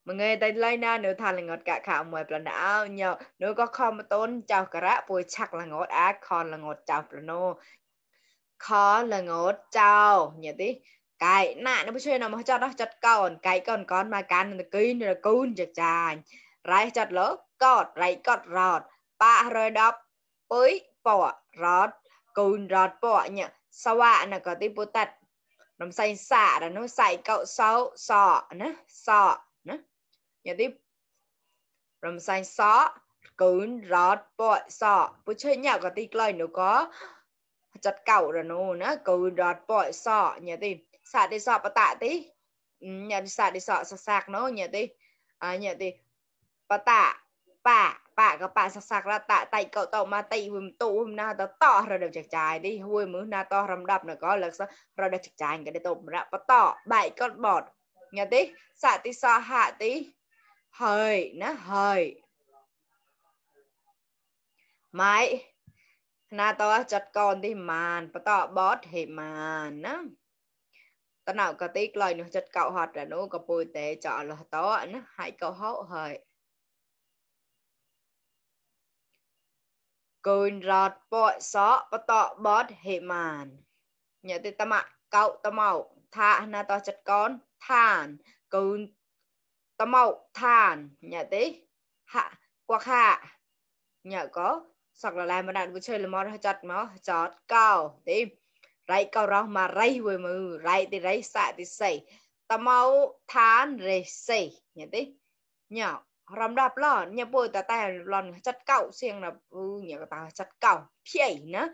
mà nghe tay lấy na nếu thà là ngọt cả khảo mười lần não nhờ nếu có không tôn chào cả rã bùi chắc là ngọt á còn là ngọt chào plano khó là ngọt chào nhớ tí cái nạ nó chơi nào mà cho nó chặt còn cái con mà can là kín là cún chặt chài rải chặt lỡ cọt rải cọt rọt ba rồi đọc bới bỏ rọt cún rọt bỏ nhỉ sao ạ là có tí bố tật nằm say xạ là nó xài cậu sáu sọ nữa nhớ tí nằm say xó cún rọt bỏ sọ bố chơi nhạo có tí lời nó có chặt cậu rồi nó cún rọt bỏ sọ nhớ tí xạ đi sọ bà tạ tí nhớ đi xạ đi sọ sạc sạc nó nhớ tí nhớ tí bà tạ bà có bà sạc sạc ra tạ tay cậu tàu mà tay hùm tụ hùm na tao tỏ ra được chặt chài đi hui mứ na to rầm đập nó có lực ra được chặt chài cái đấy tụm ra bà tỏ bảy con bọt nhớ tí xạ tí sọ hạ tí hơi nó hơi máy na to chặt con đi màn bà tỏ bót thì màn á tao nào có tí lời nó chặt cậu hoạt ra nó có bùi tế chọn là to nó hai câu hậu hơi cùn rọt bội xó bà tọ bót hệ màn nhớ tí tâm ạ cậu tâm màu thả na to chặt con than cùn tâm màu than nhớ tí hạ quạc hạ nhớ có sọc là làm mà đạn vui chơi là món chặt nó chót cao tí rây cao rau mà rây với mừ rây thì rây xạ thì xây tâm màu than rây xây nhớ tí nhớ rắm đạp lò nhà bôi ta tay lòn chặt cậu xiên là nhà ta chặt cậu phê nữa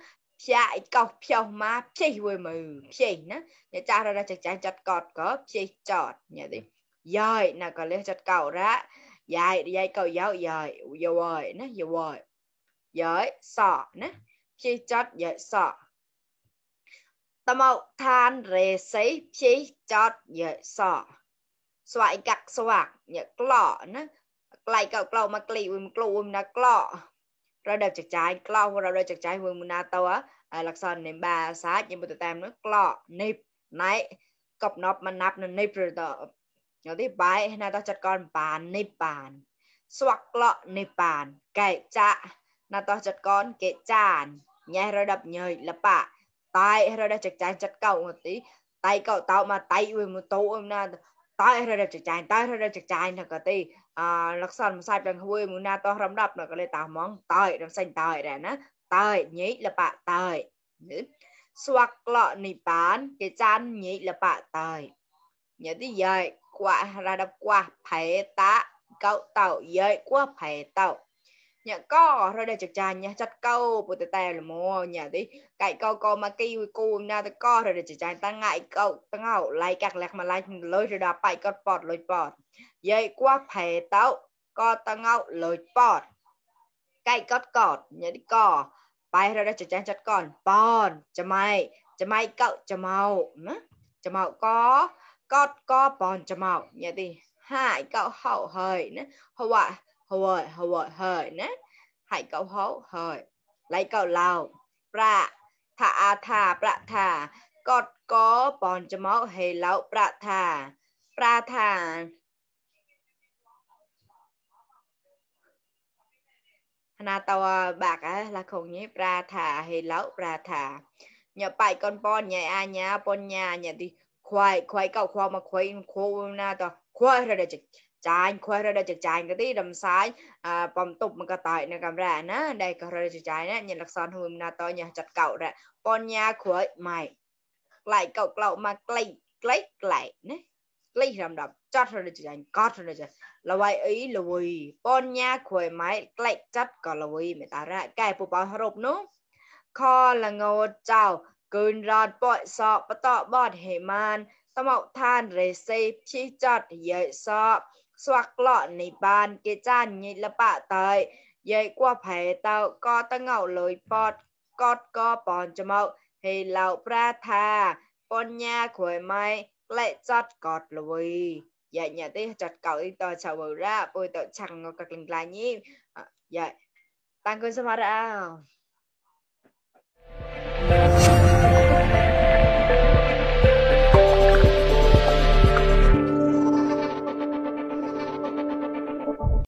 phê cậu phèo mà phê với mừ phê nữa nhà cha ra chặt cọt có phê chọt nhà đi rồi là còn lên chặt cậu ra dạy cậu giáo dạy rồi nó rồi sọ nữa phê chọt dạy sọ tâm mậu than rề sấy phê chọt dạy sọ xoài cặc xoạc nhà lọ nữa lại cậu mà clou na clọ rồi đẹp chặt trái clou rồi đẹp chặt trái vương na tao á lạc son nên bà sát nhưng mà tụi tam nó clọ nếp này cọp nọp mà nắp nó nếp rồi đó nhớ tí bài na tao chặt con bàn nếp bàn xoạc clọ nếp bàn kệ chạ na tao chặt con kệ chàn nhai rồi đập nhời là bạ tay rồi đẹp chặt trái chặt cậu một tí tay cậu tao mà tay với một tô na tay rồi đẹp chặt trái là có tíลักษณะมันใส่เป็นห้วยมือหน้าต้อรำดับหน่อยก็เลยตามองตายรำเส้นตายแหละนะตายนี้ละปะตายสวักเลาะนิปานเกจันนี้ละปะตายnhớ tí dời quả ra đập quả phải tá cậu tàu dời quá phải tàu nhớ có rồi đây chặt chàn nha chặt câu bữa tè là mua nhớ tí cậy câu mà kêu cô na tới co rồi để chặt chàn ta ngại cậu ta ngầu lại cạc lạc mà lại lôi rồi đạp bay con bọt lôi bọt dây quá phải tao co ta ngầu lôi bọt cậy cọt nhớ tí co bay rồi đây chặt chàn chặt còn bòn cho mày cậu cho màu có bòn cho màu nhớ tí hai cậu hậu hơi nữa hơi nữa hai cậu hậu hơi lấy cậu lào pra thả cọt có bòn cho máu hề lão pra thả na tao bạc á là không nhé pra thả hề lão pra thả nhà bài con bon nhà nhà bon nhà nhà đi khoai cậu khoai mà khoai khô na tao khoai ra để khoai ra để cái tí đầm sái bầm tục mà cái tỏi này cầm ra nè đây có ra để nè nhìn lạc son hôm na tao nhà chặt cậu ra bon nhà khoai mày lại cậu mà lại nè lấy làm đập chặt ra để cót ra để là vậy ý là vì bon nhà khoai mày lại chặt còn là vì mày ta ra cái bộ bao hộp nó kho là ngô chào cơn rọt bội sọ bắt tọ bọt hệ man tao mạo than rề xây chi chọt dậy sọ xoạc lọ nỉ bàn kê chan nhị là bạ tới dậy qua phải tao có ta ngậu lối bọt cọt có bòn cho mạo hệ lão pra tha bon nha khỏe mai lại chọt cọt lùi dậy nhà tí chọt cậu đi tao chào bầu ra bôi tao chẳng ngọc cạc linh lại nhí dậy tăng cơn sao mà ra